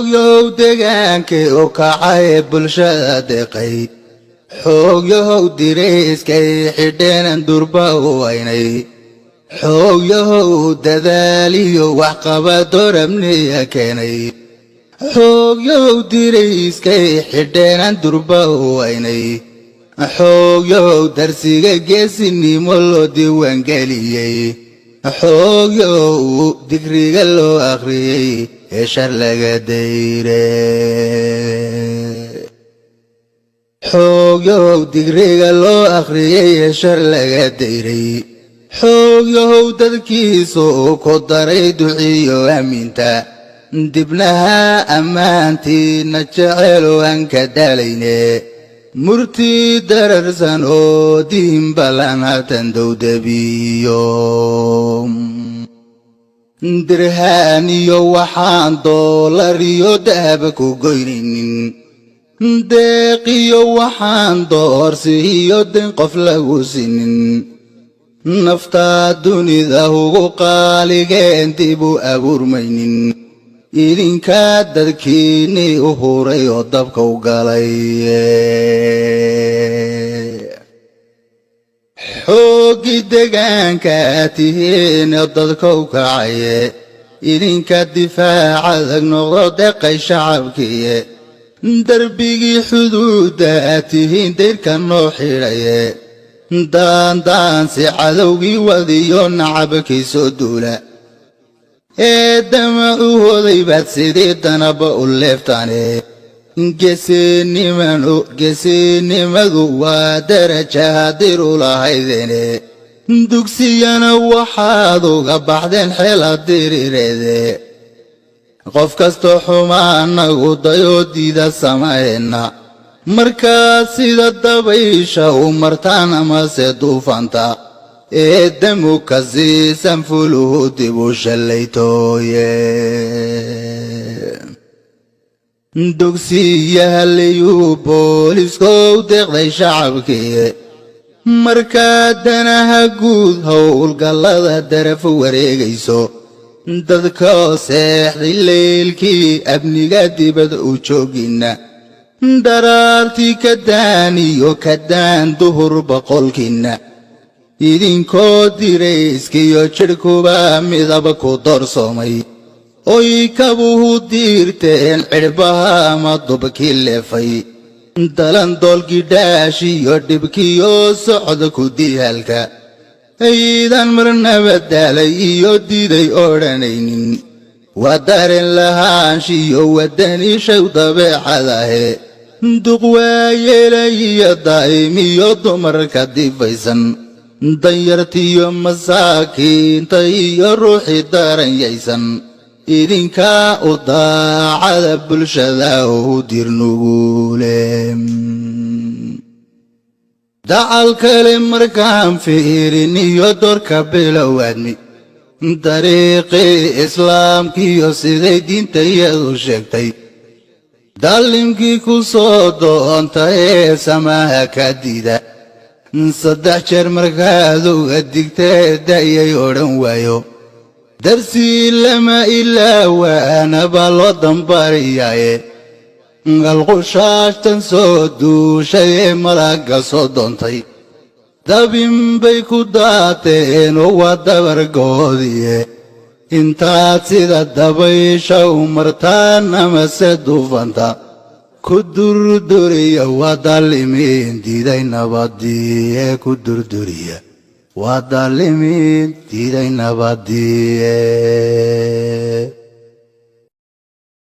Xoogyow degaankii u kacay bulshada deqay, xoogyahow dirayskay xidheenan durba u waynay, xoogyahow dadaaliyo waxqabadorabniya keenay, xoogyahow dirayskay xidheenan durba u waynay, xoogyahow darsiga geesinimo loo diiwaangeliyey, xoogyahow digriga loo akhriyey ee shar laga dayre, xoogyahow digriga loo akhriyey ee shar laga dayray, xoogyahow dadkiisu ku daray duciyo aaminta, dibnaha ammaantiina jecelo aan ka dalayne, murti dararsan oo diin ballan hatan dowdabiyo, dirhaan iyo waxaan doolar iyo dahaba ku goynaynin, deeq iyo waxaan doorsi iyo den qof lagu sinin, naftaa dunida ugu qaaligeen dib u abuurmaynin, idinkaa dadkiinnii u huray oo dabka u galay. Xooggii degaanka tihiin dadka u kacaye, idinka difaac adag noqdo deqay shacabkiiye, darbigii xuduudda tihiin dayrka noo xidhaye, daandaansi cadowgii wadiyo nacabkii soo duula ee dama u hoday baad sidii danaba u leeftaane. Geesinimanu geesinimadu waa daraja hadiru lahaydene, dugsiyana waxaad uga baxdeen xeela diriireede, qof kastoo xumaanagu dayoo diida samayna, markaad sida dabaysha u martaan amase duufanta ee damu ka siisan fuluhu dib u shallaytooye. Dugsiyahaliyuu booliskow deeqday shacabkii, markaad danaha guud howlgallada daraf wareegayso, dadkoo seexday leylkii amniga dibad u joogina, dharaartii ka daan iyo ka daan duhur boqolkiinna, idinkoo dirayskiyo jidhkuba midaba ku doorsoomay, oy kabuhu diirteen cidhbaha ama dubkii leefay, dalan doolgidhaash iyo dhibkiyo socda ku diihaalka, aydan marnaba daalay iyo diiday odhanaynin, waa dareen lahaanshiyo wadaniishaw dabeecadahe, duq waayeelay iyo daa'imiyo dumarka difaysan, danyartiyo masaakiinta iyo ruuxii daranyaysan, idinkaa u daacada bulshada u dirnuguule. Dacal kale markaan fiirin iyo doorka bilow aadmi, dariiqii islaamkiyo siday diinta iyadu sheegtay, daalimkii ku soo doonta ee samaha ka diida, saddex jeer markaad uga digtee da'yay odhan waayo, darsii lama ilaa waana baa loo dambariyaaye, alqushaashtan soo duushay ee malagga soo doontay, dabin bay ku daateen oo waa dabargoodiye, intaad sida dabaysha u martaan amase duufanta ku durduriya, waa daalimiin diiday nabadiye, ku durduriya waa daalimiin diiday nabadiye.